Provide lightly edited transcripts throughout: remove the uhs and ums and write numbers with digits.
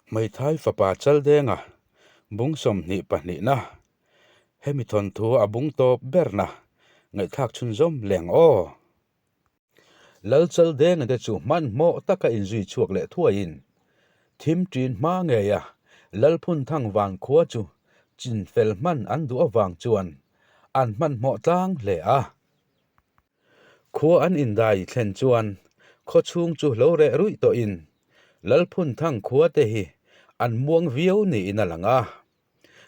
Hmeithai fapa Chaldenga bung 22na hemi thawnthu a bung tawp berna ngaihthlak chhunzawm leng aw. Lal Chaldenga te chu hmanhmawh taka inzui chhuak leh thuaiin thim ṭin hma ngeia Lalphunthang vankhua chu chinfel hman an duh avang chuan an hmanhmawh tlang hle a. Khua an indai thlen chuan khaw chhung chu lo reh ruih tawhin Lalphunthang khua te hi an muang viau niin a lang a.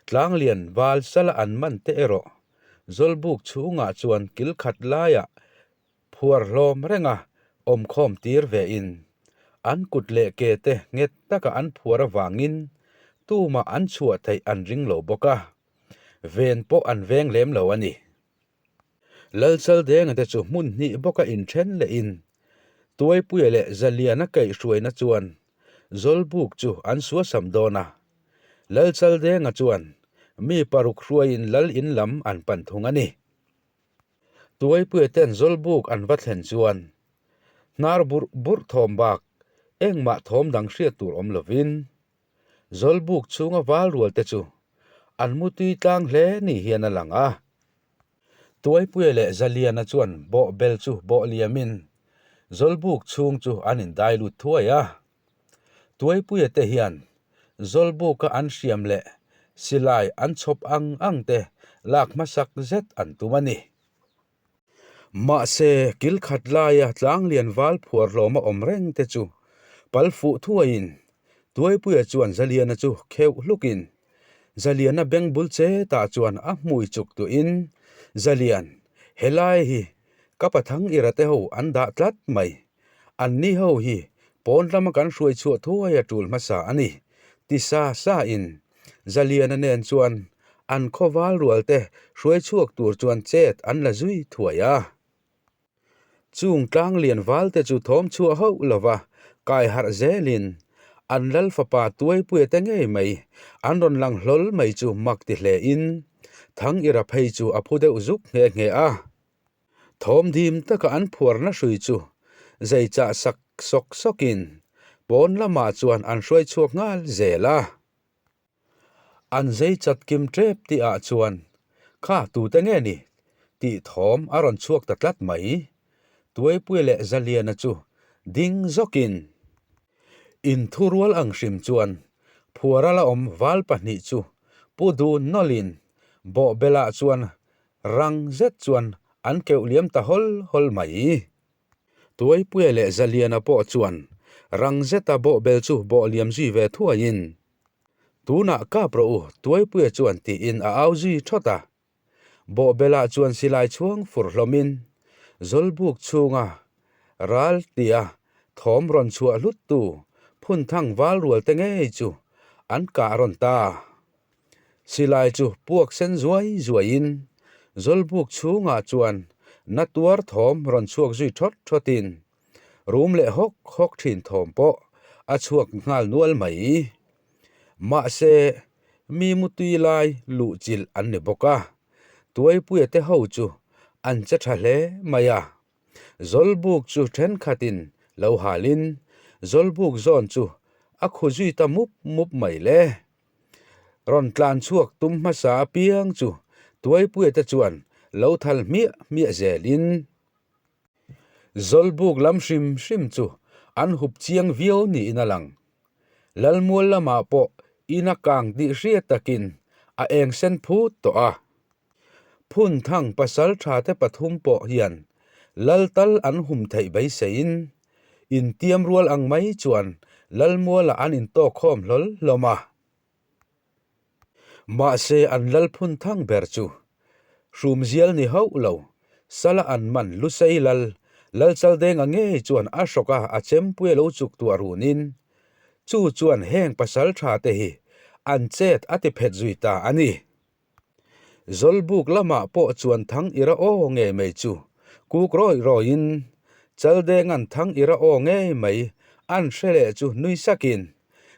Tlanglian val sala an man te erawh Zawlbuk chhungah chuan kil khat laiah phuar hlawm renga awmkhawm tir vein an kut leh ke te nghet taka an phuar avangin tumah an chhuah theih an ring lo bawk a, ven pawh an veng lem lo a ni. Lalchaldenga te chu hmun hnih bawka inthen lehin Tuaipuia leh Zaliana kaihhruaina chuan Zawlbuk chu an suasam dawn a. Lalchaldenga chuan mi paruk hruaiin lal in lam an pan thung a ni. Tuaipuia ten Zawlbuk an va thlen chuan hnar burh burh thawm bak engmah thawm dang hriat tur awm lovin Zawlbuk chhunga val rual te chu an mu tui tlang hle ni hian a lang a. Tuaipuia leh Zaliana chuan bawh bel chu bawh liamin Zawlbuk chhung chu an indai lut thuai a. Tuaipuia te hian Zawlbuka an hriam leh silai an chhawp ang ang te lak hmasak zet an tum a ni. Mahse, kil khat laia tlanglian val phuar hlawma awm reng te chu pal fuh thuaiin Tuaipuia chuan Zaliana chu kheuh hlukin Zaliana beng bul che tah chuan a hmui chuk tuhin, Zalian, helai hi ka pathang ira te ho an dah tlat mai. Anni ho hi pawn lama kan hruai chhuah thuai a tul hmasa a ni, ti sa sa in Zaliana nen chuan an khawval rual te hruai chhuak tur chuan chet an la zui thuai a. Chung tlang lian val te chu thawm chhuah hauh lova kai harh zelin an lal fapa Tuaipuia te ngei mai an rawn lang hlawl mai chu mak ti hle in Thang Ira phei chu a phu deuh zuk nghe nghe a. Thawm dim taka an phuarna hrui chu zei chah sak sawk sawkin pawn lamah chuan an hruai chhuak nghal zel a. An zei chat kim tep tih ah chuan kha tute nge ni tih thawm a rawn chhuak ta tlat mai. Tuaipui leh Zaliana chu ding zawkin inthurual ang hrim chuan phuara la awm val pahnih chu pu dun nawlhin bawhbelah chuan rang zet chuan an keuh liam ta hawl hawl mai. Tuaipuia leh Zaliana pawh chuan rang zeta bawhbel chu bawh liam zui ve thuaiin, Tunah kap rawh u, Tuaipuia chuan tiin a au zui thawt a. Bawhbelah chuan silai chhuang fur hlawmin Zawlbuk chhunga ral tia thawm rawn chhuah hluttu Phunthang val rual te ngei chu an kah rawn ta. Silai chu puak sen zuai zuaiin Zawlbuk chhungah chuan na tuar thawm rawn chhuak zui thawt thawtin rum leh hawk hawk thin thawm pawh a chhuak nghal nual mai. Mahse, mi mutui lai luh chilh an ni bawk a, Tuaipuia te ho chu an che tha hle mai a. Zawlbuk chu thenkhatin lo halin Zawlbuk zawn chu a khu zui ta mup mup mai le. Rawn tlan chhuak tum hmasa apiang chu Tuaipuia te chuan lo thal hmiah hmiah zelin Zawlbuk lam hrim hrim chu an hup chiang viau niin a lang. Lalmual lamah pawh in a kang tih hriat takin a eng sen phut tawh a. Phunthang pasal tha te pathum pawh hian lal tal an hum theih beiseiin intiam rual ang mai chuan Lalmualah an intawk khawm hlawl hlawm a. Mahse an lal phunthang ber chu hrumzial ni hauh lo, sala an man Lusei lal Lalchaldenga ngei chuan a hrawk a a chempui a lo chuk tuah runin chu chuan heng pasal tha te hi an chet a ti phet zui ta a ni. Zawlbuk lamah pawh chuan Thang Ira aw ngei mai chu kuk rawi rawiin Chaldenga'n Thang Ira aw ngei mai an hre leh chu nui sakin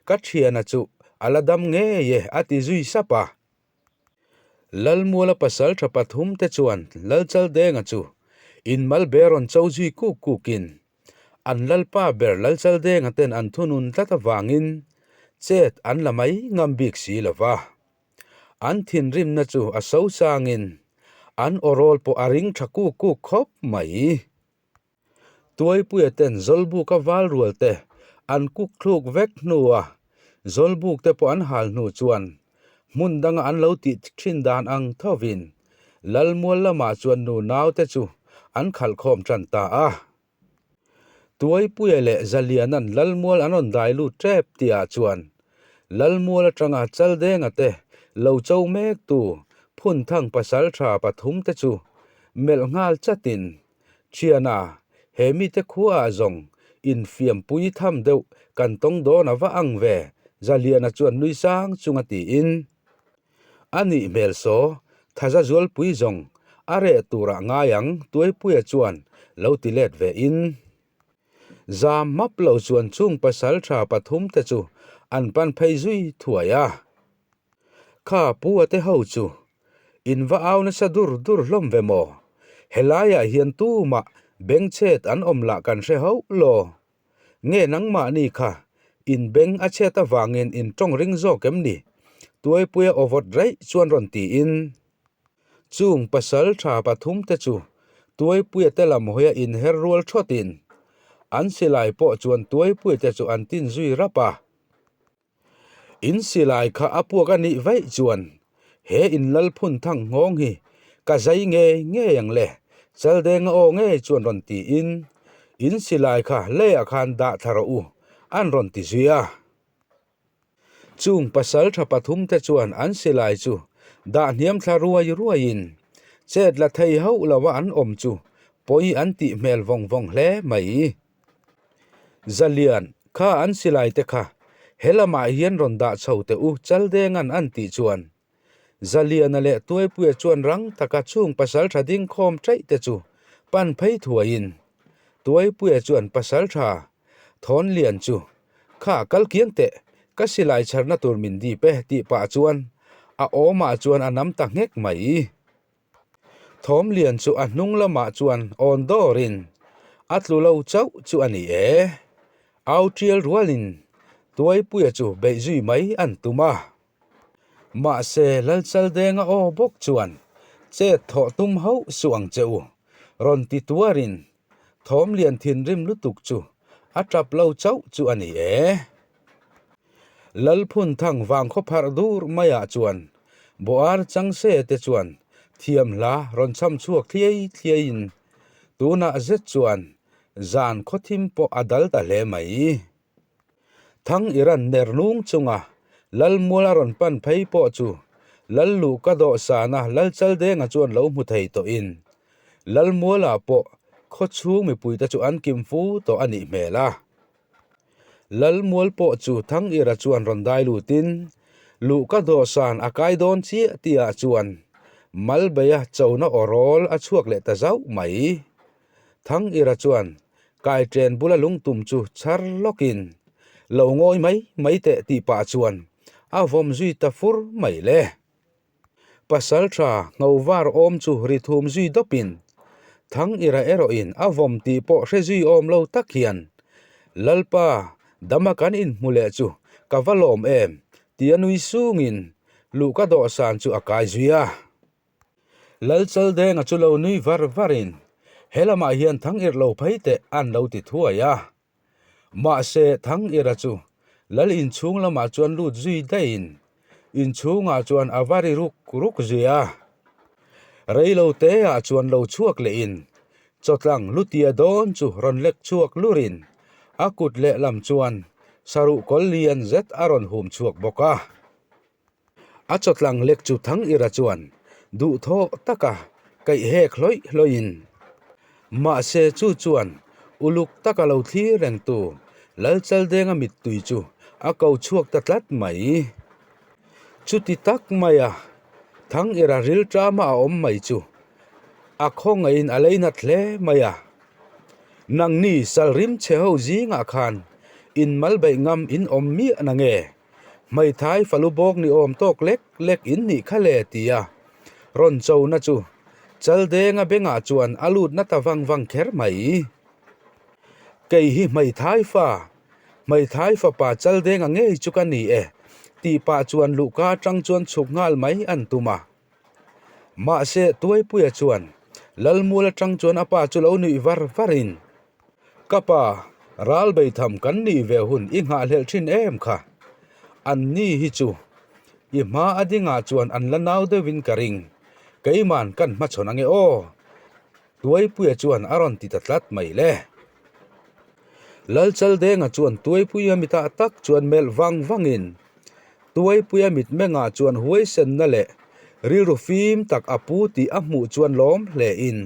Ka thiana chu a la dam ngei e a ti zui sap a. Lalmuala pasal tha pathum te chuan Lalchaldenga chu inmal be rawn cho zui kuk kukin an lalpa ber Lalchaldenga ten an thunun tlat avangin. chet an la mai ngam bik si lo va. An thinrimna chu a so sangin an awrawl pawh a ring tha kuk kuk khawp mai. Tuaipuia ten Zawlbuka val rual te an kuk thluk vek hnua Zawlbuk te pawh an hal hnu chuan hmun danga an lo tih thin dan ang thovin Lalmual lamah chuan nu naute chu an khalh khawm tan ta a. Tuaipuia leh Zaliana'n Lalmual an rawn dai lut tep tihah chuan Lalmual atanga Chaldenga te lo cho mektu Phunthang pasaltha pathumte chu melh nghal chatin Thiana, he mite khuaah zawng infiampui tham deuh kan tawng dawn a va ang ve, Zaliana chuan nui sang chunga tiin. A nih hmel saw, Thaza Zualpui zawng a reh turah ngai ang Tuaipuia chuan lo ti let ve in. Zam map lo chuan chung pasal tha pathumte chu an pan phei zui thuai a. Kha pu a te ho chu in va au nasa dur dur hlawm ve maw? Helaiah hian tumah bengchhet an awm lah kan hre hauh law. Nge nangmahni kha in beng a chhet avangin in tawng ring zawk em ni? Tuaipuia aw vawt raih chuan rawn tiin. Chung pasal tha pathum te chu Tuaipuia te lam hawia inher rual thawtin an silai pawh chuan Tuaipuia te chu an tin zui rap a. In silai kha a puak a nih vaih chuan he in lalphun thang nghawng hi ka zai ngei ngei ang le, Chaldenga aw ngei chuan rawn tiin in silai kha leiah khan dah thla rawh u an rawn ti zui a. Chung pasal tha pathum te chuan an silai chu dah hniam thla ruai ruaiin chet la thei hauh lova an awm chu pawi an tih hmel vawng vawng hle mai. Zalian, kha an silai te kha he lamah hian rawn dah chho teh u Chaldenga'n an tih chuan Zaliana leh Tuaipuia chuan rang taka chung pasaltha ding khawm chaih te chu pan phei thuaiin Tuaipuia chuan pasaltha Thawnlian chu kha kal kiang teh ka silai chharna tur min dip e tih pah chuan a awmah chuan a nam ta nghek mai. Thawmlian chu a hnung lamah chuan awn dawrin a tlu lo chauh chu a ni e. Au tial rualin Tuaipuia chu beih zui mai an tum a. Mahse Lalchaldenga aw bawk chuan chet thawh tum hauh suh ang che u, rawn ti tuarin Thawmlian thinrim lutuk chu a tap lo chauh chu a ni e. Lalphunthang vangkhaw pharh dur maiah chuan Boar Changse te chuan thiam hla rawn chham chhuak thliai thliaiin tunah zet chuan zan khawthim pawh a dal ta hle mai. Thang Iran ner nung chunga Lalmual a rawn pan phei pawh chu Lalluhka dawhsana Lalchaldenga chuan lo hmu thei tawhin Lalmualah pawh khawchhung mipuite chu an kim fu tawh a nih hmel a. Lalmual pawh chu Thangira chuan rawn dai lutin, Luhka dawhsan a kai dawn chiah tihah chuan Malbeia chona aw rawl a chhuak leh ta zauh mai. Thangira chuan kaiṭen bula lungtum chu chhar lawkin, Lo ngawi mai mai teh tih pah chuan a vawm zui ta fur mai le. Pasal tha ngho var awm chu ri thum zui dawpin Thang Ira erawhin a vawm tih pawh hre zui awm lo tak hian Lalpa dama kan inhmu leh chu ka va lawm em tia nui sungin luhka dawhsan chu a kai zui a. Lalchaldenga chu lo nui var varin he lamah hian Thang Ir lo phei teh an lo ti thuai a. Mahse, Thangira chu lal inchhung lamah chuan lut zui daihin inchhungah chuan a va ri ruk ruk zui a. Reilo teah chuan lo chhuak lehin chawtlang lutia dawn chu rawn lek chhuak lurin a kut lehlam chuan saruh kawl lian zet a rawn hum chhuak bawk a. A chawtlang lek chu Thangira chuan duhthawh taka kaih hek hlawih hlawhin, mahse chu chuan uluk taka lo thlir rengtu Lalchaldenga mittui chu a ko chhuak ta tlat mai. Chuti tak maia Thangira rilṭama a awm mai chu a khawngaihin a leinat hle mai a, Nangni salrim chhe ho zingah khan inmalbeih ngam in awm miah na nge? Hmeithai falu bawk ni awm tawk lek lek in nih kha le tia rawn chona chu Chaldenga bengah chuan a lut na ta vang vang kher mai. Kei hi hmeithai fa, Hmeithai fapa Chaldenga ngei chu ka ni e, tih pah chuan luhka atang chuan chhuk nghal mai an tum a. Mahse, Tuaipuia chuan Lalmual atang chuan a pa chu lo nuih var varin, Ka pa, ral beitham kan nih ve hun i nghahhlelh thin em kha? An ni hi chu i hma a dingah chuan an la nau deuhin ka ring, keiman kan hmachhawn ange aw. Tuaipuia chuan a rawn ti ta tlat mai le. Lalchaldenga chuan Tuaipuia mitah tak chuan melh vang vangin Tuaipuia mitmengah chuan huaisenna leh rilru fim tak a pu tih a hmuh chuan lawm hlein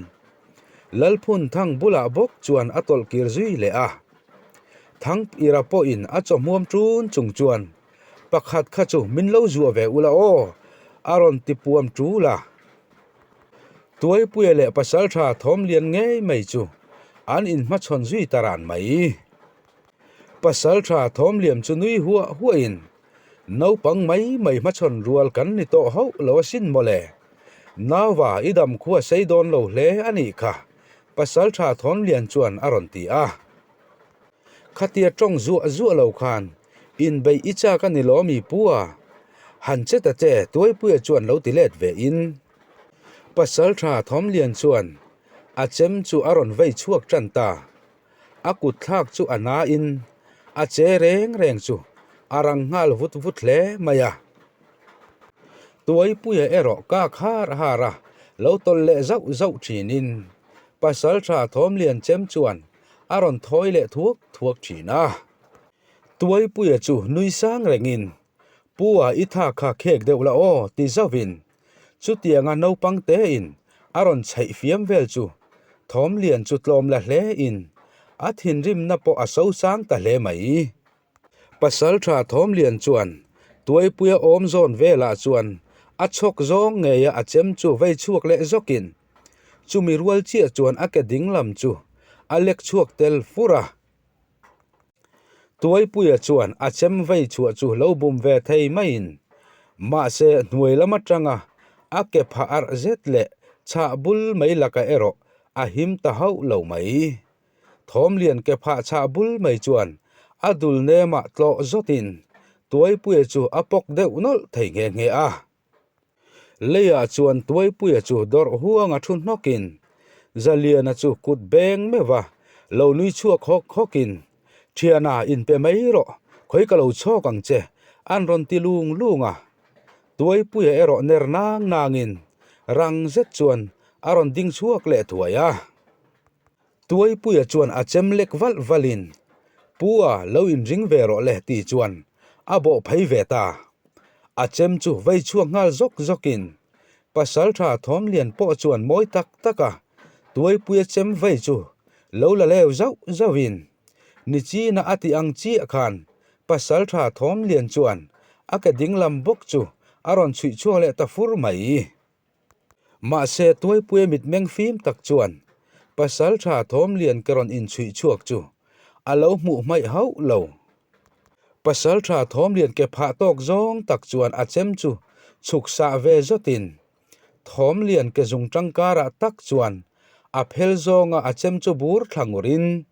Lalphun thang bulah bawk chuan a tawlh kir zui leh a. Thangpira pawhin a chawhmuam ṭun chung chuan, Pakhat kha chu min lo zuah ve ula aw, a rawn ti puam ṭul a. Tuaipuia leh Pasalṭha thawmlian ngei mai chu an inhmachhawn zui ta ran mai. Pasalṭha thawmliam chu nui huah huahin, Naupang mai mai hmachhawn rual kan ni tawh hauh lo asin mawle. Nauva i dam khua sei dawn lo hle a nih kha, Pasalṭha Thawnlian chuan a rawn ti a. Khatia ṭawng zuah zuah lo khan inbeih i chak a ni lawm i pu a? Han che ta che Tuaipuia chuan lo ti let ve in. Pasalṭha Thawmlian chuan a chem chu a rawn vei chhuak ṭan ta. A kut thlak chu a nain a che reng reng chu a rang nghal vut vut hle mai a. Tuaipuia erawh kak har har a, lo tawlh leh zauh zauh thinin Pasaltha Thawmlian chem chuan a rawn thawi leh thuak thuak thin a. Tuaipuia chu nui sang rengin, Pu a i tha kha khek deuh la aw ti zauhin Chutianga naupang tein a rawn chheih fiam vel chu Thawmlian chu tlawm la hle in a thinrimna pawh a sosang ta hle mai. Pasaltha Thawmlian chuan Tuaipuia awm zawn velah chuan a chhawk zawng ngeia a chem chu vei chhuak leh zawkin chumi rual chiah chuan a ke ding lam chu a lek chhuak tel fur a. Tuaipuia chuan a chem vei chhuah chu lo bum ve thei maiin mahse hnuai lam atanga a ke phah arh zet leh chhah bul mai laka erawh a him ta hauh lo mai. Thawmlian ke phah chhah bul mai chuan a dul nemah tlawh zawtin Tuaipuia chu a pawk deuh nawlh thei nghe nghe a. Leiah chuan Tuaipuia chu dawrh huanga thu hnawkin Zaliana chu kut beng meuh a, lo nui chhuak hawk hawkin, Thiana inpe mai rawh, khawi ka lo chhawk ang che, an rawn ti lung lung a. Tuaipuia erawh ner nang nangin rang zet chuan a rawn ding chhuak leh thuai a. Tuaipuia chuan a chem lek valh valhin, Pu a, lo inring ve rawh le tih chuan a bawh phei ve ta. A chem chu vei chhuak nghal zawk zawkin Pasaltha Thawmlian pawh chuan mawi tak taka Tuaipuia chem vei chu lo la leu zauh zauhin Nichina a tih ang chiah khan Pasaltha Thawmlian chuan a ke dinglam bawk chu a rawn chhuih chhuak leh ta fur mai. Mahse, Tuaipuia mitmeng fim tak chuan Pasaltha Thawmlian ka rawn inchhuih chhuak chu a lo hmuh hmaih hauh lo. Pasaltha Thawmlian ke phah tawk zawng tak chuan a chem chu chhuk sah ve zawtin Thawmlian ke zung tangkarah tak chuan a phel zawnga a chem chu bur thla ngurin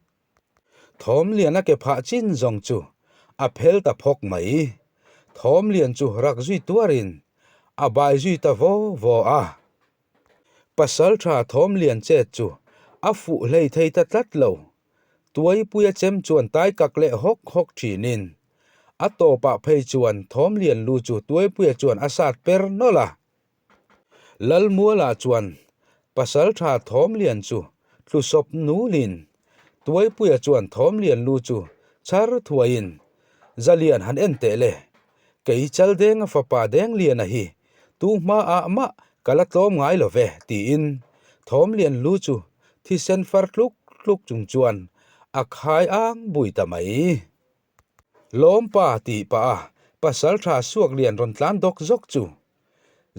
Thawmlian a ke phah chin zawng chu a phel ta phawk mai. Thawmlian chu rak zui tuarin a bai zui ta vaw vaw a. Pasaltha Thawmlian chet chu a fuh hlei thei ta tlat lo. Tuaipuia chem chuan tai kak leh hawk hawk thinin a tawpah phei chuan Thawmlian lu chu Tuaipuia chuan a sat per nawlh a. Lalmuala chuan Pasaltha Thawmlian chu tlusawp nulin Tuaipuia chuan Thawmlian lu chu chhar thuaiin Zalian han en teh le, kei Chaldenga fapa Dengliana hi tu hmaah mah ka la tlawm ngai lo ve tiin Thawmlian lu chu thisen far tluk tluk chung chuan a khai ang bui ta mai. Lawmpa tih pah a Pasaltha Suaklian rawn tlan dawk zawk chu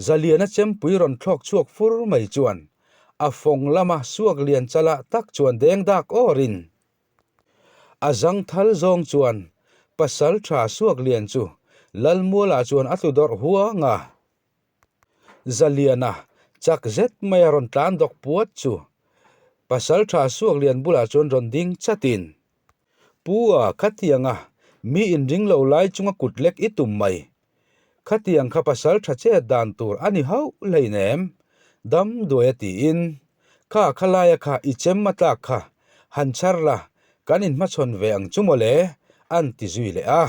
Zaliana chempui rawn thlawk chhuak fur mai chuan a fawng lama Suaklian chalah tak chuan deng dak awrin a zangthal zawng chuan Pasaltha Suaklian chu Lalmualah chuan a tlu dawrh huang a. Zaliana chak zet mai a rawn tlan dawk puat chu Pasaltha Suaklian bulah chuan rawn ding chatin Pu a khatianga. Mi inring lo lai chunga kut lek i tum mai. Khatiang kha pasal tha chet dan tur a ni hauh hleinem, dam duai a tiin, Kha khalaia kha i chem a tlak kha, han chhar la, kan inhmachhawn ve ang chu mawle, an ti zui leh a.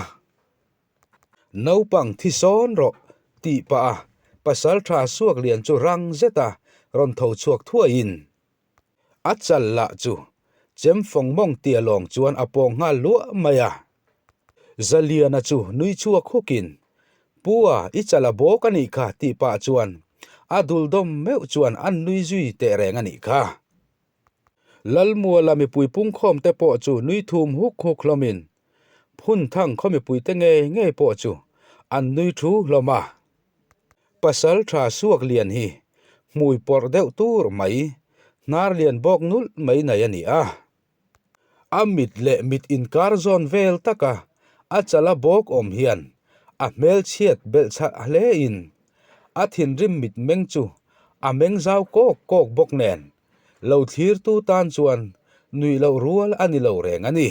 Naupang thi sawn rawh tih pah a pasal tha suak lian chu rang zet a rawn tho chhuak thuaiin a chal lah chu chem fawng mawng tia lawng chuan a pawng nghal luah mai a. Zaliana chu nui chhuak hukin, Pu a, i chal a bawk a nih kha tih pah chuan a dul dawm meuh chuan an nui zui teh reng a nih kha. Lalmuala mipui pungkhawm te pawh chu nui thum huk huk hlawmin Phunthang khaw mipuite ngei ngei pawh chu an nui thu hlawm a. Pasal tha suak lian hi hmui pawrh deuh tur mai, hnar lian bawk nulh mai nei a ni a. A mit leh mit inkar zawn vel taka a chala bawk awm hian a hmelchhiat belh chhah hle in a thinrim mitmeng chu a meng zau kawk kawk bawk nen lo thlirtu tan chuan nuih loh rual a ni lo reng a ni.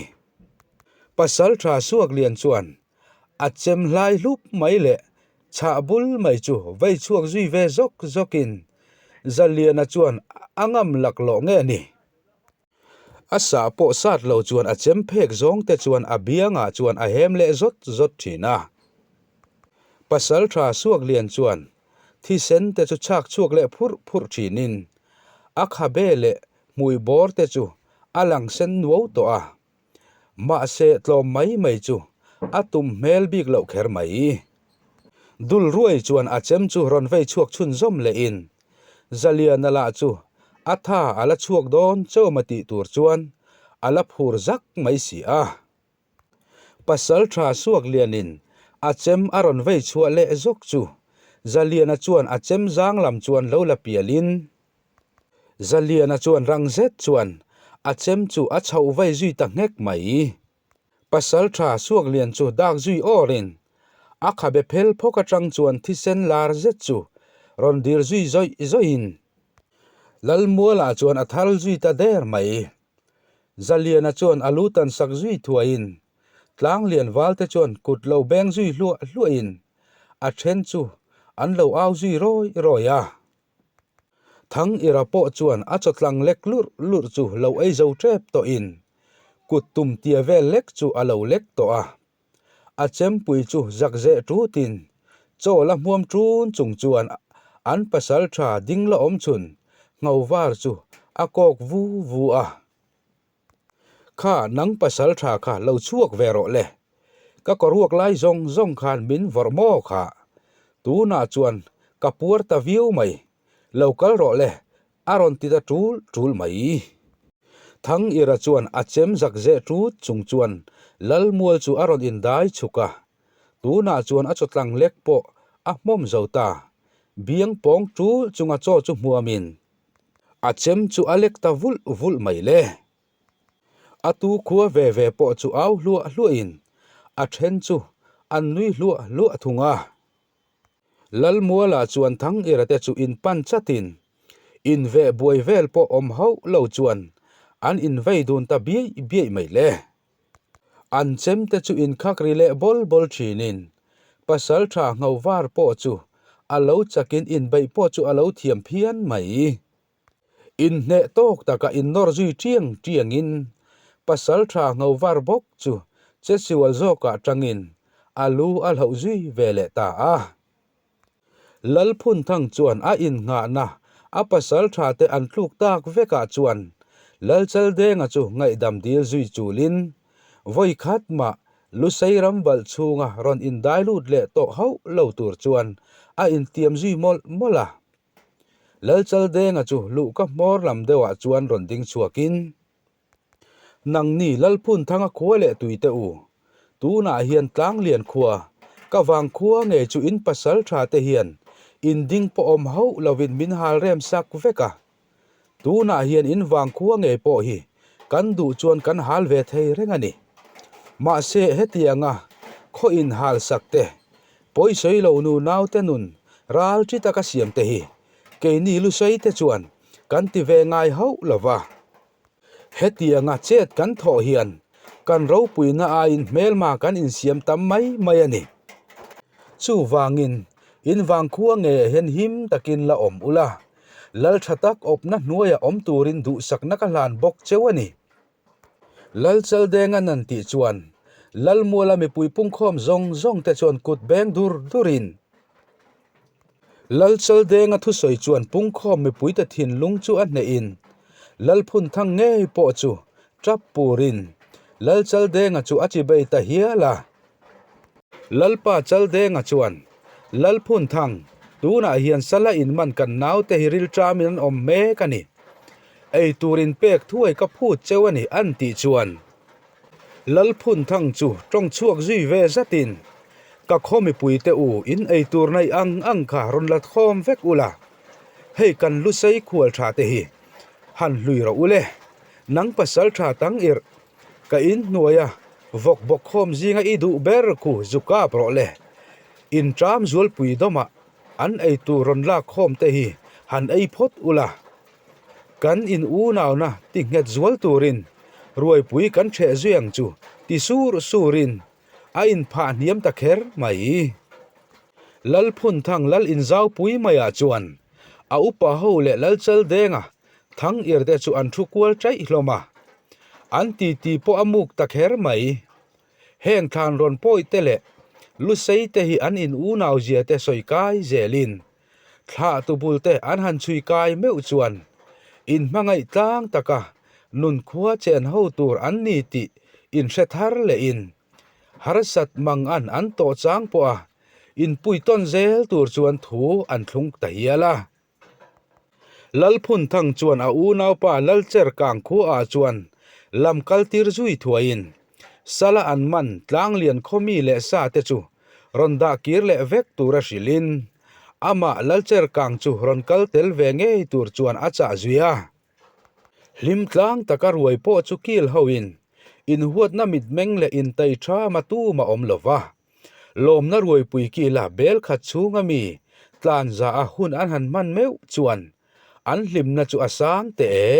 Pasal tha suak lian chuan a chem hlai hlup mai leh chhah bul mai chu vei chhuak zui ve zawk zawkin Zaliana chuan a ngam laklawh nge ni? A sah pawh sat lo chuan a chem phek zawng te chuan a biangah chuan a hem leh zawt zawt thin a. Pasal tha suak lian chuan thisen te chu chhak chhuak leh phurh phurh thinin a khabe leh hmui bawr te chu a lang sen nuau tawh a. Mahse tlawm mai mai chu a tum hmel bik loh kher mai. Dul ruai chuan a chem chu rawn vei chhuak chhunzawm lehin Zaliana lah chu a tha a la chhuak dawn chawma tih tur chuan a la phur zak mai si a. Pasal tha suak lianin a chem a rawn vei chhuah leh zawk chu Zaliana chuan a chem zang lam chuan lo la pialin Zaliana chuan rang zet chuan a chem chu a chhoh vei zui ta nghek mai. Pasal tha Suaklian chu dak zui awrin a khabe phel phawk atang chuan thisen lar zet chu rawn dir zui zawih zawihin Lalmualah chuan a thal zui ta der mai. Zaliana chuan a lu tan sak zui thuaiin Tlanglian valte chuan kut lo beng zui hluah hluahin a then chu an lo au zui rawi rawi a. Thang Ira pawh chuan a chawtlang lek lurh lurh chu lo ei zo tep tawhin kut tum tia vel lek chu a lo lek tawh a. A chempui chu zak zeh tutin chaw la hmuam tun chung chuan an pasal tha ding la awm chhun ngho var chu a kawk vu vu a. Kha nang pasal tha kha lo chhuak ve rawh le. Ka kawruak lai zawng zawng khan min vawrh maw kha. Tunah chuan ka puar ta viau mai. Lo kal rawh le, a rawn ti ta tul tul mai. Thang Ira chuan a chem zak zeh tut chung chuan Lalmual chu a rawn indai chhuk a. Tunah chuan a chawtlang lek pawh a hmawm zo ta. Biang pawng tul chunga chaw chu hmuamin A chem chu a lek ta vulh vulh mai le. A tu khua ve ve pawh chu au hluah hluahin a then chu an nui hluah hluah thung a. Lalmuala chuan Thangira te chu in pan chatin inveh buai vel pawh awm hauh lo chuan an invei dun ta biaih biaih mai le. An chemte chu inkhak ri leh bawl bawl thinin pasal tha ngho var pawh chu a lo chakin inbeih pawh chu a lo thiam phian mai. Inhneh tawk taka innawr zui tiang tiangin pasal tha ngho var bawk chu chesiual zawkah tangin a lu a hloh zui ve leh ta a. Lalphunthang chuan a innghahna a pasal tha te an tluk tak vekah chuan Lalchaldenga chu ngaihdam dil zui chulin vawi khat mah Lusei ram valh chhunga rawn indai lut leh tawh hauh lo tur chuan a intiam zui mawlh mawlh a. Lalchaldenga chu luhka hmawr lam deuhah chuan rawn ding chhuakin, Nangni Lalphunthanga khua leh tuite u, tunah hian Tlanglian khua, ka vang khua ngei chu in pasal tha te hian in ding pawh awm hauh lovin min hal rem sak vek a. Tunah hian in vang khua ngei pawh hi kan duh chuan kan hal ve thei reng a ni. Mahse hetianga khaw in hal sak te, pawisawi lo nu naute nun ral chi taka siam te hi keini Lusei te chuan kan ti ve ngai hauh lova. Hetianga chet kan thawh hian Kan ropuina aiin hmelma kan insiam tam mai mai a ni. Chuvangin, in vangkhua ngeiah hian him takin la awm ula, lal tha tak awpna hnuaiah awm turin duhsakna ka hlan bawk cheu a ni. Lal Chaldenga nan tih chuan Lalmuala mipui pungkhawm zawng zawng te chuan kut beng dur durin Lal Chaldenga thusawi chuan pungkhawm mipuite thinlung chu a hnehin Lalphunthang ngei pawh chu tap purin Lal Chaldenga chu a chibei ta hial a. Lalpa Chaldenga chuan Lalphunthang, tunah hian sala inman kan naute hi rilṭamin an awm mek a ni. Ei tur in pek thuai ka phut cheu a ni an tih chuan Lalphunthang chu tawng chhuak zui ve zatin ka khaw mipui te u in ei tur neih ang ang kha rawn la khawm vek ula hei kan lusei khual tha te hi han hlui rawh ule nang pasal tha tang irh ka in hnuaia vawk bawk khawm zinga i duh ber khu zu kap rawh le in ṭam zualpui dawmah An ei tur rawn lak khawm te hi han ei phawt ula, kan in unauna ti nghet zual turin ruaipui kan ṭheh zui ang chu ti sur surin a inphah hniam ta kher mai. Lalphunthang lal inzaupui maiah chuan a upa ho leh Lalchaldenga thang irte chu an thu kual chaih hlawm a, an titi pawh a muk ta kher mai. Heng thlan rawn pawi te leh lusei te hi an in unau zia te sawi kai zelin thlah tu bul te an han chhui kai meuh chuan in hmangaih tlang taka nun khua chen ho tur an ni tih in hre thar leh in harsat mang an an tawh chang pawh a in pui tawn zel tur chuan thu an thlung ta hial a. Lalphunthang chuan a unaupa Lalcherkang khuaah chuan lam kaltir zui thuaiin Sala an man Tlanglian khaw mi leh sa te chu rawn dah kir leh vek tura hrilhin amah Lalcherkang chu rawn kal tel ve ngei tur chuan a chah zui a. Hlim tlang taka ruai pawh chu kil hoin inhuatna mitmeng leh intai thama tum a awm lova. Lawmna ruaipui kila bel khat chhunga mi tlan za a hun an han hman meuh chuan an hlimna chu a sang teh e.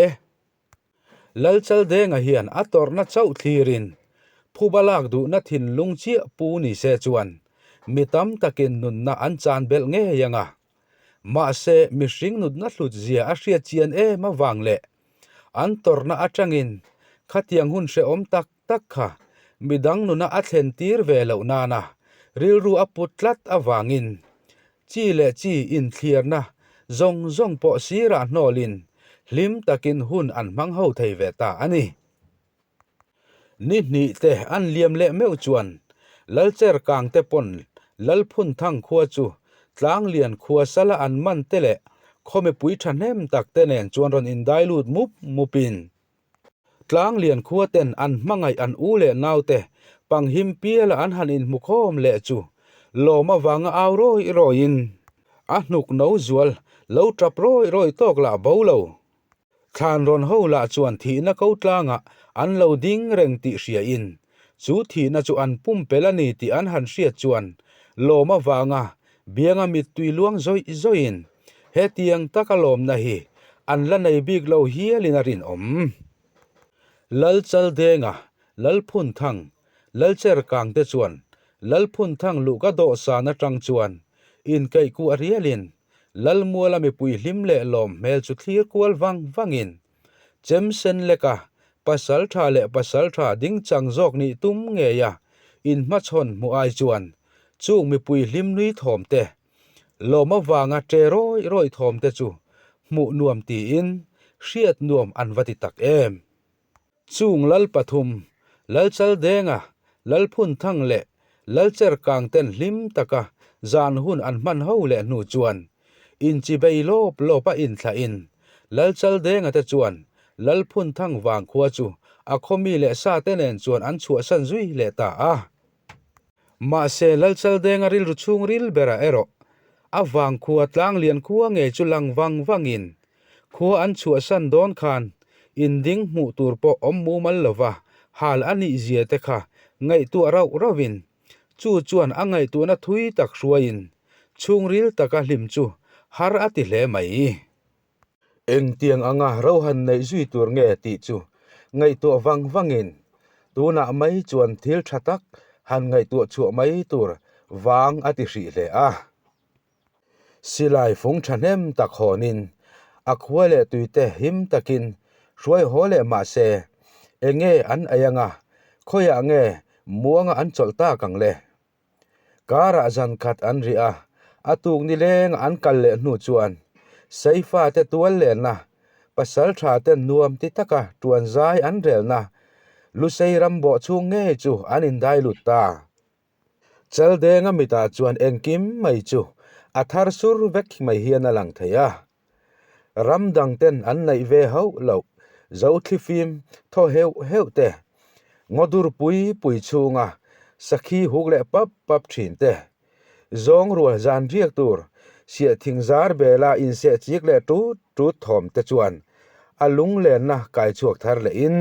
Lalchaldenga hian a tawrhna chauh thlirin phuba lak duhna thinlung chiah pu ni se chuan mi tam takin nunna an chan belh ngei ang a. Mahse mihring nutna hlut zia a hriat chian em avang leh an tawrhna atangin khatiang hun hrehawm tak tak kha midang nuna a thlen tir ve loh nana rilru a put tlat avangin chi leh chi inthliarna zawng zawng pawh sirah hnawlin hlim takin hun an hmang ho thei ve ta a ni. Ni hnih te an liam leh meuh chuan Lalcherkang te pawn Lalphunthang khua chu Tlanglian khua sala an man te leh khaw mipui thahnem tak te nen chuan rawn indai lut mup mupin Tlanglian khua ten an hmangaih an u leh naute panghim piala an han inhmu khawm leh chu lawm avanga au rawi rawiin a hnuk no zual lo tap rawi rawi tawk lah bo lo. Thlan rawn ho lah chuan thihna ko tlangah an lo ding reng tih hriain chu thihna chu an pumpelh a ni tih an han hriat chuan lawm avanga bianga mittui luang zawih zawihin hetiang taka lawmna hi an la nei bik lo hialin a rinawm. Lalchaldenga, Lalphunthang, Lalcherkang te chuan Lalphunthang luhka dawhsan atang chuan inkaihkuah rialin Lalmuala mipui hlim leh lawm hmel chu thlir kual vang vangin chem sen leka pasal tha leh pasal tha ding chang zawk nih tum ngei a inhmachhawn hmuh ai chuan chung mipui hlim nui thawm te lawm avanga che rawi rawi thawm te chu hmuh nuam tiin hriat nuam an va ti tak em. Chung lal pathum, Lalchaldenga, Lalphunthang leh Lalcherkang ten hlim taka zan hun an hman ho leh hnu chuan inchibei lawp lawp a inthlahin Lalchaldenga te chuan Lalphunthang vangkhua chu a khawmi leh sate nen chuan an chhuahsan zui leh ta a. Mahse Lalchaldenga rilru chhungril berah erawh a vangkhua tlanglian khua ngei chu lang vang vangin Khua an chhuahsan dawn khan inding hmuh tur pawh awm mumal lova hal a nih zia te kha ngaihtuah rauh rauhin chu chuan a ngaihtuahna thui tak hruaiin chhungril taka hlim chu har a ti hle mai. Engtiang anga ro han neih zui tur nge tih chu ngaihtuah vang vangin. Tunah mai chuan thil tha tak han ngaihtuah chhuah mai tur vang a ti hrih hle a. Silai fung thahnem tak hawnin a khua leh tuite him takin hruai haw leh mah se, enge an ei anga khawiah nge muanga an chawlh tak ang le? Karah zan khat an rih a, a tuk ni leng an kal leh hnu chuan Seifa te tual lenna, pasal tha ten nuam ti taka tuan zai an relna Lusei ram bawh chhung ngei chu an indai lut ta. Chaldenga mitah chuan engkim mai chu a thar sur vek mai hian a lang thei a. Ram dang ten an neih ve hauh loh Zothlifim thaw heuh heuh te, ngaw dur pui pui chhunga sakhi huk leh pap pap thin te, zawng rual zan riak tur siahthing zar bela inseh chik leh tut tut thawm te chuan a lunglenna kai chhuak thar lehin,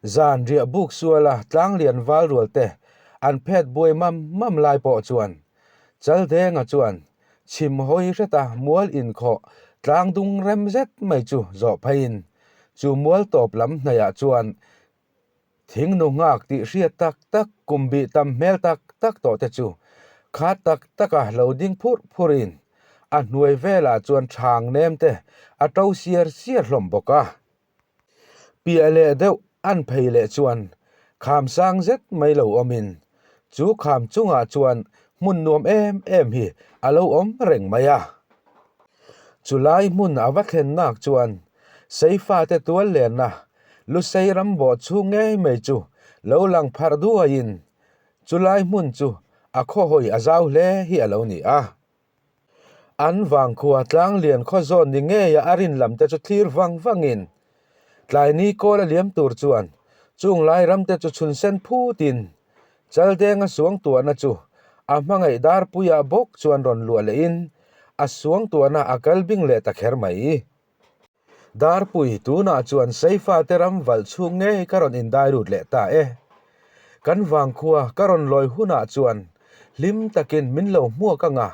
Zan riah buk suala tlanglian val rual te an phet buai mam mam lai pawh chuan Chaldenga chuan chhim hawi hreta mual inkhawh tlang dung rem zet mai chu zawh pheiin chu mual tawp lam hnaihah chuan thing nu nghak tih hriat tak tak kum bih tam hmel tak tak tawh te chu khat tak taka lo ding phurh phurhin a hnuai velah chuan chhang nem te a to siar siar hlawm bawk a. Piah leh deuh an phei leh chuan kham sang zet mai lo awmin chu kham chungah chuan hmun nuam em em hi a lo awm reng mai a. Chulai hmun a va thlen nak chuan Seifate tual lenna Lusei ram bawh chhung ngei mai chu lo lang pharh duaiin chulai hmun chu a khawhawi a zau hle hi a lo ni a. An vangkhua tlanglian khaw zawn ni ngeia a rin lam te chu thlir vang vangin tlaini kawl a liam tur chuan chung lai ram te chu chhun sen phutin Chaldenga suangtuahna chu a hmangaih darpuiah bawk chuan rawn luah lehin a suangtuahna a kal bing leh ta kher mai. Darpui, tunah chuan Seifate ram valh chhung ngei ka rawn indai lut leh ta e. Kan vangkhua ka rawn lawi hunah chuan hlim takin min lo hmuak ang a,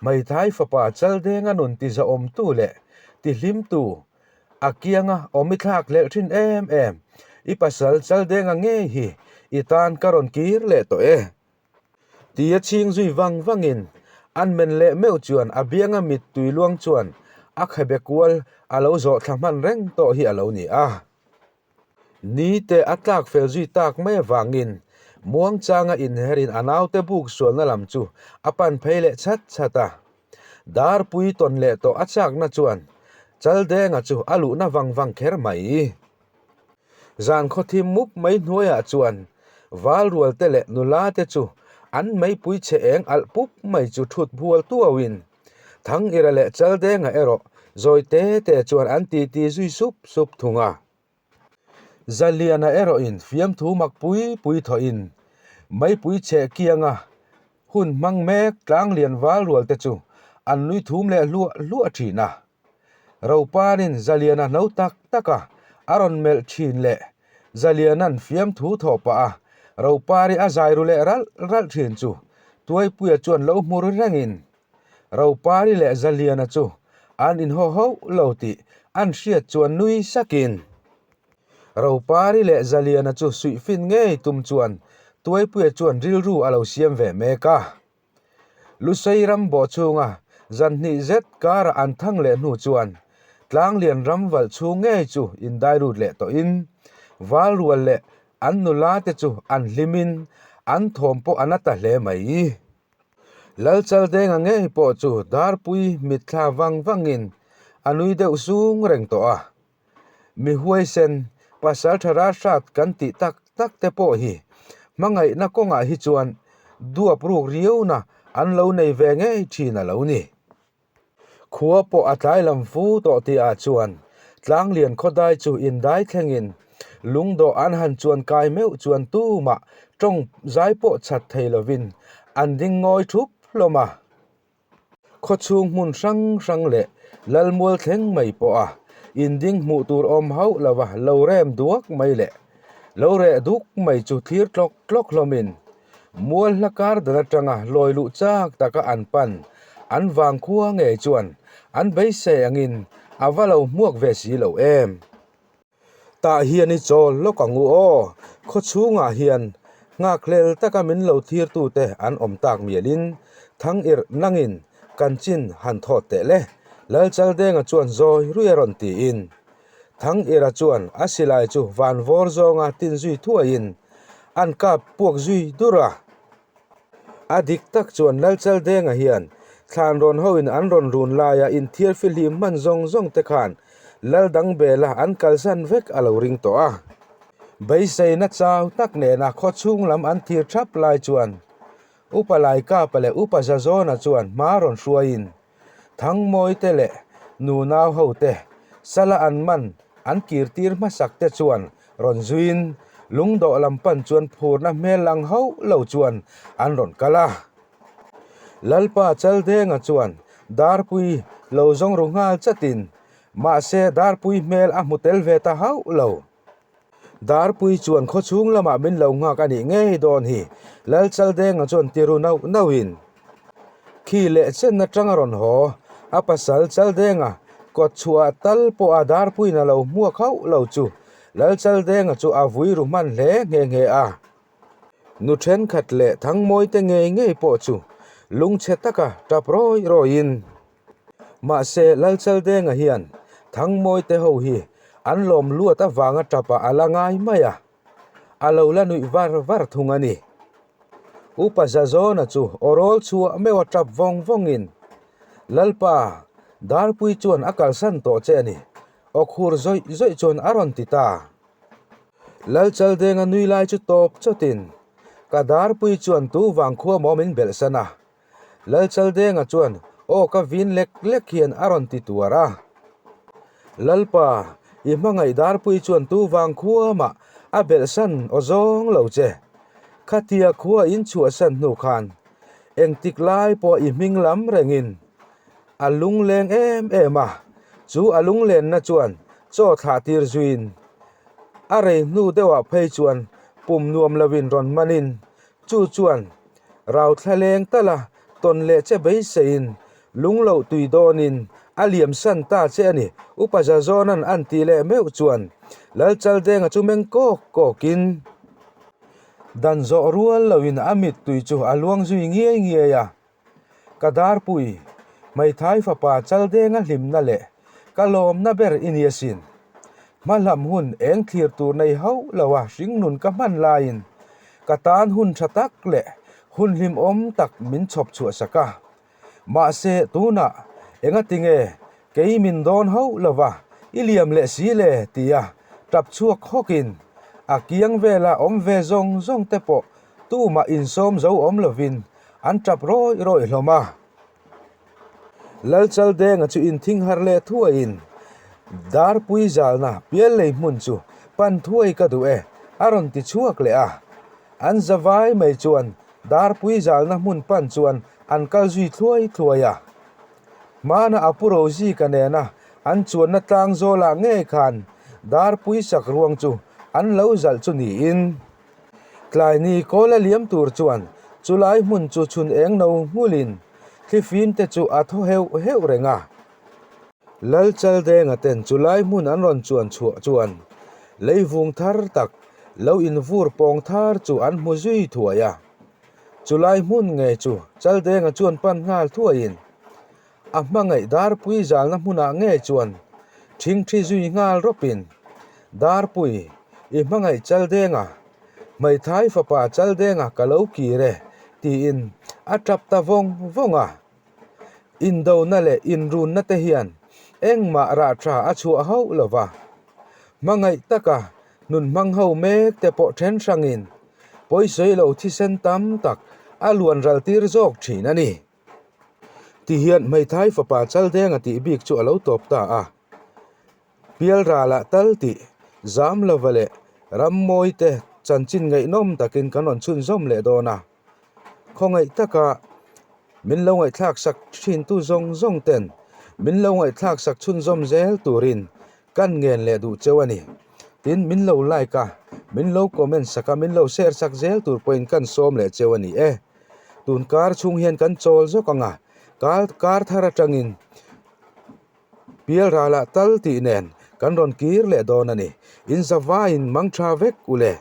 hmeithai fapa Chaldenga nun ti zahawmtu leh ti hlimtu, a kianga awm i thlak hlelh thin em em, i pasal Chaldenga ngei hi i tan ka rawn kir leh tawh e. Tia chhing zui vang vangin an men leh meuh chuan a bianga mittui luang chuan a khebe kual a lo zawh thla hman reng tawh hi a lo ni a. Ni te a tlak fel zui tak mai avangin muangchanga inherin a naute buk sualna lam chu a pan phei leh chhat chhat a. Darpui tawn leh tawh a chakna chuan Chaldenga chu a luhna vang vang kher mai. Zan khawthim mup mai hnuaiah chuan val rual te leh nula te chu an meipui chhe eng alh pup mai chu thut bual tuauin Thangira leh Chaldenga erawh zawi te te chuan an titi zui sup sup thung a. Zaliana erawhin fiamthu mak pui pui thawhin meipui chhe kianga hun hmang mek tlanglian val rual te chu an nui thum leh hluah hluah thin a. Ropanin Zaliana hno tak tak a a rawn melh thin leh Zaliana'n fiamthu thawh pah a Ropari a zai ru leh ralh ralh thin chu Tuaipuia chuan lo hmu ri rengin Ropari leh Zaliana chu an inhaw hauh lo tih an hriat chuan nui sakin Ropari leh Zaliana chu suihfin ngei tum chuan Tuaipuia chuan rilru a lo siam ve mek a. Lusei ram bawh chhunga zan hnih zet karah an thang leh hnu chuan Tlanglian ram valh chhung ngei chu indai lut leh tawhin val rual leh an nula te chu an hlimin an thawm pawh a na ta hle mai. Lalchaldenga ngei pawh chu darpui mitthla vang vangin a nui deuh sung reng tawh a. Mi huaisen, pasal tha ralhrat kan tih tak tak te pawh hi hmangaihna kawngah hi chuan duap ruk riauna an lo nei ve ngei thin a lo ni. Khua pawh a tlai lam fu tawh tihah chuan Tlanglian khawdai chu indai thlengin lungdawh an han chuan kai meuh chuan tumah tawng zai pawh chat thei lovin an ding ngawi thup hlawm a. Khawchhung hmun hrang hrang leh Lalmual thleng mai pawha inding hmuh tur awm hauh lova lo rem duak mai leh lo reh duk mai chu thlir tlawk tlawk hlawmin mual hla kar dan atanga lawi luh chak taka an pan an vangkhua ngei chuan an beisei angin a va lo hmuak ve si lo em. Tah hian i chawl lawk ang u aw, khaw chhungah hian nghakhlel taka min lo thirtute an awm tak mialin thang irh nangin kan chin han thawt teh le, Lalchaldenga chuan zawi rui a rawn tiin. Thang irha chuan a silai chu van vawr zawnga tin zui thuaiin an kap puak zui dur a. A dik tak chuan Lalchaldenga hian thlan rawn hoin an rawn run laia inthiar fihlim hman zawng zawng te khan Laldang bela an kalsan vek a lo ring tawh a. Beiseina chau tak nena khaw chhung lam an thir thap lai chuan Upa Laikapa leh Upa Zazawna chuan hma rawn hruaiin Thangmawite leh nunau hote sala an man an kirtir hmasak te chuan rawn zuiin lungdawh lam pan chuan phurna hmel lang hauh lo chuan an rawn kal a. Lalpa Chaldenga chuan Darpui lo zawng ru nghal chatin mahse Darpui hmel a hmu tel ve ta hauh lo. Darpui chuan khawchhung lamah min lo nghak a nih ngei dawn hi, Lalchaldenga chuan ti ru nauh nauhin khi leh chen atang a rawn haw. A pasal Chaldenga kawt chhuah tal pawha Darpuiin a lo hmuak hauh lo chu Lalchaldenga chu a vui ru hman hle nghe nghe a. Nu thenkhat leh Thangmawite ngei ngei pawh chu lungchhe taka tap rawi rawiin Mahse, Lalchaldenga hian Thangmawite ho hi an lawm luat avanga tapa a la ngai mai a, a lo la nuih var var thung a ni. Upa Zazawna chu aw rawl chhuah meuh a tap vawng vawngin, Lalpa, Darpui chuan a kalsan tawh che a ni, aw khur zawih zawih chuan a rawn ti ta. Lalchaldenga nui lai chu tawp chawtin, Ka Darpui chuan tu vang khua maw min belhsan a? Lalchaldenga chuan aw ka vin lek lek hian a rawn ti tuar a. Lalpa, i hmangaih darpui chuan tu vang khuamah a belhsan aw zawng lo che. Khatia khua in chhuahsan hnu khan engtik lai pawh i hming lam rengin a lungleng em em a, chu a lunglenna chuan chaw thlah tir zuiin a rei hnu deuhah phei chuan pum nuam loin rawn manin chu chuan Rau thlaleng tala tawn leh che beiseiin lung loh tui dawnin a liam san ta che a ni. Upa Zazawna'n an tih leh meuh chuan Lalchaldenga chu meng kawk kawkin dan zawh rual loin a mittui chu a luang zui ngiai ngiai a. Ka darpui, hmeithai fapa Chaldenga hlimna leh ka lawmna ber i ni asin. Hmahlam hun eng thlir tur nei hauh lo a hringnun ka hman laiin ka tan hun tha tak leh hun hlimawm tak min chhawp chhuah sak a. Mahse tunah engatinge kei min dawn hauh lo va i liam leh si le tia tap chhuak hawkin a kiang vela awm ve zawng zawng te pawh tumah insawm zo awm lovin an tap rawih rawih hlawm a. Lalchaldenga chu inthing har leh thuaiin Darpui zalna piallei hmun chu pan thuai ka duh e a rawn ti chhuak leh a. An zavai mai chuan Darpui zalna hmun pan chuan an kal zui thluai thluai a. Hmana a pu Rozika nena an chuanna tlang zawlah ngei khan Darpui sak ruang chu an lo zalh chu niin Tlaini kawl a liam tur chuan chulai hmun chu chhun eng no nghulin thlifim te chu a thaw heuh heuh reng a. Lalchaldenga ten chulai hmun an rawn chuan chhuah chuan leivung thar tak lo invur pawng thar chu an hmu zui thuai a. Chulai hmun ngei chu Chaldenga chuan pan nghal thuaiin A hmangaih Darpui zalna hmunah ngei chuan thingthi zui nghal rawpin, Darpui, i hmangaih Chaldenga, hmeithai fapa Chaldenga ka lo kir e, tiin a tap ta vawng vawng a. Indona leh inrunna te hian engmah rah tha a chhuah hauh lo va. Hmangaih taka nun hmang ho mek te pawh then hrangin pawisawi lo thisen tam tak a luan ral tir zawk thin a ni. Ti hian hmeithai fapa Chaldenga tih bik chu a lo tawp ta a. Pialralah tal tih zam lova leh rammawi te chanchin ngaihnawm takin kan rawn chhunzawm leh dawn a. Khawngaih taka min lo ngaihthlak sak thintu zawng zawng ten min lo ngaihthlak sak chhunzawm zel turin kan ngen leh duh cheu a ni. Tin, min lo like a, min lo comment sak a, min lo share sak zel tur pawhin kan sawm leh cheu a ni e. Tun kar chhung hian kan chawl zawk ang a, kar kar thar atangin Pialralah tal tih nen Kan rawn kir leh dawn a ni. In zavaiin mang tha vek u le.